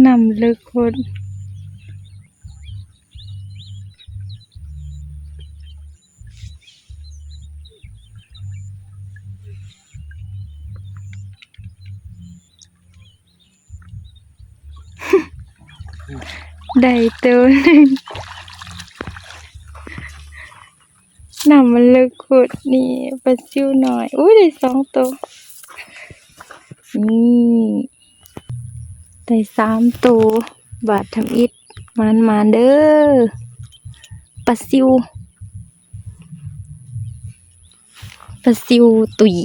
ນ້ຳເລິກໂພດ. ໄດ້ໂຕໜຶ່ງ. ນ້ຳມັນເລິກໂພດ. ນີ້ ປາຊິວນ້ອຍ. ໂອ້ຍ ໄດ້ສອງໂຕ. ນີ້ ໄດ້ສາມໂຕ. ບາດທຳອິດ ໝານໆເດີ ປາຊິວ. ປາຊິວຕຸຍ.